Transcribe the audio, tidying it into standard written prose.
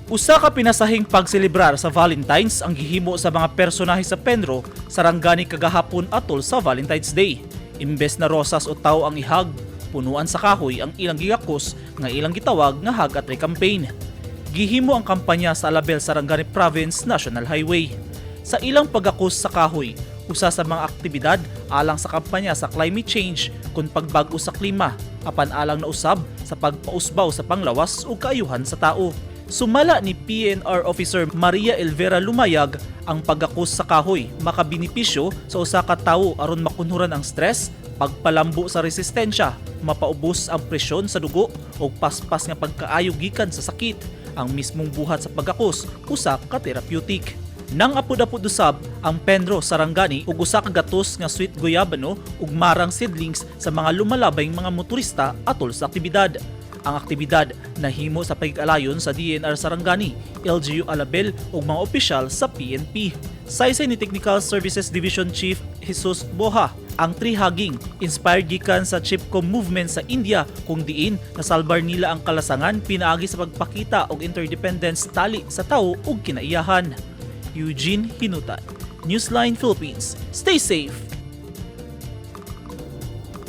Usa ka pinasahing pagselebrar sa Valentine's ang gihimo sa mga personahe sa Penro Sarangani kagahapon atol sa Valentine's Day. Imbes na rosas o tao ang i-hug, punuan sa kahoy ang ilang gigakos nga ilang gitawag nga Hug a Tree Campaign. Gihimo ang kampanya sa Alabel, Sarangani Province National Highway. Sa ilang pagakos sa kahoy, usa sa mga aktibidad alang sa kampanya sa climate change kon pagbag-o sa klima, apan alang na usab sa pagpausbaw sa panglawas ug kaayuhan sa tao. Sumala ni PNR Officer Maria Elvera Lumayag, ang pagakos sa kahoy makabenepisyo sa usa ka tawo aron makunhuran ang stress, pagpalambo sa resistensya, mapaubos ang presyon sa dugo ug paspas nga pagkaayo gikan sa sakit. Ang mismong buhat sa pagakos usa ka therapeutic. Nang apod-apod usab ang Penro Sarangani ug usa ka gatos nga sweet guyabano ug marang seedlings sa mga lumalabay mga motorista atol sa aktibidad. Ang aktibidad nahimo sa pagkalayon sa DENR Sarangani, LGU Alabel ug mga opisyal sa PNP. Saysay ni Technical Services Division Chief Jesus Boha, ang tree hugging inspired gikan sa Chipko movement sa India kung diin nasalbar nila ang kalasangan pinaagi sa pagpakita og interdependence tali sa tao ug kinaiyahan. Eugene Hinutan, Newsline Philippines. Stay safe.